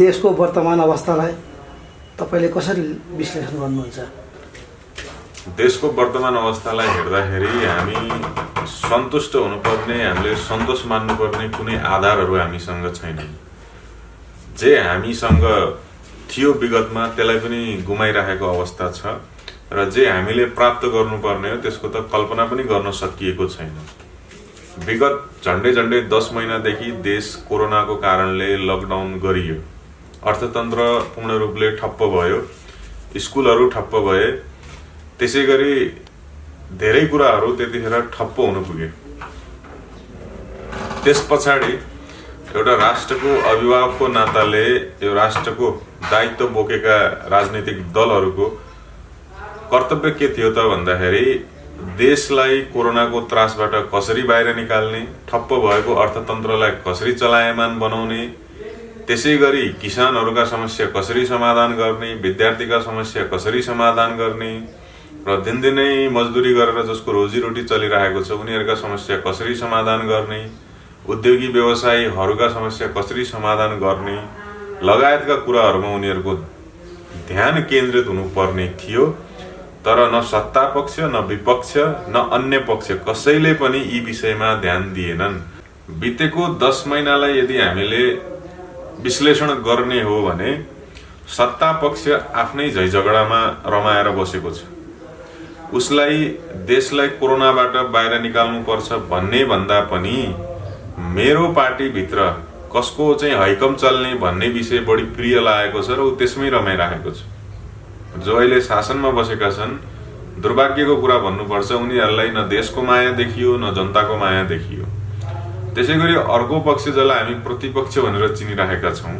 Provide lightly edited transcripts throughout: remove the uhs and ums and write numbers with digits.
देशको वर्तमान अवस्थालाई तपाईले कसरी विश्लेषण गर्नुहुन्छ? देशको वर्तमान अवस्थालाई हेर्दाखेरि हामी सन्तुष्ट हुनुपर्ने, हामीले सन्तोष मान्नुपर्ने कुनै आधारहरू हामीसँग छैनन्। जे हामीसँग थियो विगतमा त्यसलाई पनि गुमाइरहेको अवस्था छ र जे हामीले प्राप्त गर्नुपर्ने हो त्यसको त कल्पना पनि गर्न सकिएको छैन। विगत झन्डै 10 महिनादेखि देश कोरोनाको कारणले लकडाउन गरियो, अर्थतन्त्र पूर्ण रूपले ठप्प भयो, स्कुलहरू ठप्प भए, त्यसै गरी धेरै कुराहरू त्यतिखेर ठप्प हुन पुगे। त्यस पछाडि एउटा राष्ट्रको अभिभावकको नाताले यो राष्ट्रको दायित्व बोकेका राजनीतिक दलहरूको कर्तव्य के थियो त भन्दाखेरि देशलाई कोरोनाको त्रासबाट कसरी बाहिर निकाल्ने, ठप्प भएको अर्थतन्त्रलाई कसरी चलायमान बनाउने, त्यसै गरी किसानहरूका समस्या कसरी समाधान गर्ने, विद्यार्थीका समस्या कसरी समाधान गर्ने र दिनदिनै मजदुरी गरेर जसको रोजीरोटी चलिरहेको छ उनीहरूका समस्या कसरी समाधान गर्ने, उद्योगी व्यवसायीहरूका समस्या कसरी समाधान गर्ने लगायतका कुराहरूमा उनीहरूको ध्यान केन्द्रित हुनुपर्ने थियो। तर न सत्ता पक्ष, न विपक्ष, न अन्य पक्ष कसैले पनि यी विषयमा ध्यान दिएनन्। बितेको 10 महिनालाई यदि हामीले विश्लेषण गर्ने हो भने सत्ता पक्ष आफ्नै झैझगडामा रमाएर बसेको छ। उसलाई देशलाई कोरोनाबाट बाहिर निकाल्नुपर्छ भन्ने भन्दा पनि मेरो पार्टीभित्र कसको चाहिँ हैकम चल्ने भन्ने विषय बढी प्रिय लागेको छ र ऊ त्यसमै रमाइरहेको छ। जो अहिले शासनमा बसेका छन्, दुर्भाग्यको कुरा भन्नुपर्छ, उनीहरूलाई न देशको माया देखियो न जनताको माया देखियो। त्यसै गरी अर्को पक्ष जसलाई हामी प्रतिपक्ष भनेर चिनिरहेका छौँ,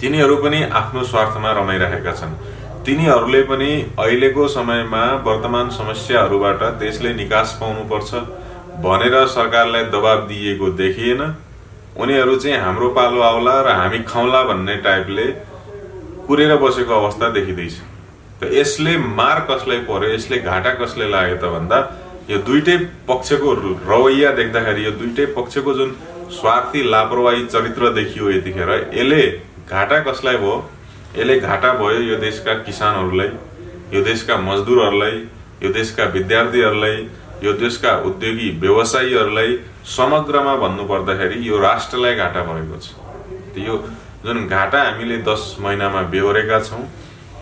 तिनीहरू पनि आफ्नो स्वार्थमा रमाइरहेका छन्। तिनीहरूले पनि अहिलेको समयमा वर्तमान समस्याहरूबाट देशले निकास पाउनुपर्छ भनेर सरकारलाई दबाब दिएको देखिएन। उनीहरू चाहिँ हाम्रो पालो आउला र हामी खाउँला भन्ने टाइपले कुरेर बसेको अवस्था देखिँदैछ। त यसले मार कसलाई पर्यो, यसले घाटा कसले लाग्यो त भन्दा यो दुईटै पक्षको रवैया देख्दाखेरि, यो दुईटै पक्षको जुन स्वार्थी लापरवाही चरित्र देखियो यतिखेर, यसले घाटा कसलाई भयो? यसले घाटा भयो यो देशका किसानहरूलाई, यो देशका मजदुरहरूलाई, यो देशका विद्यार्थीहरूलाई, यो देशका उद्योगी व्यवसायीहरूलाई, समग्रमा भन्नुपर्दाखेरि यो राष्ट्रलाई घाटा भएको छ। यो जुन घाटा हामीले 10 महिनामा बेहोरेका छौँ,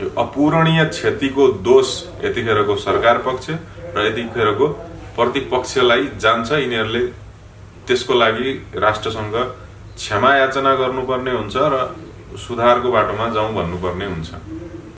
यो अपूरणीय क्षतिको दोष यतिखेरको सरकार पक्ष र यतिखेरको प्रतिपक्षलाई जान्छ। यिनीहरूले त्यसको लागि राष्ट्रसँग क्षमा याचना गर्नुपर्ने हुन्छ र सुधारको बाटोमा जाउँ भन्नुपर्ने हुन्छ।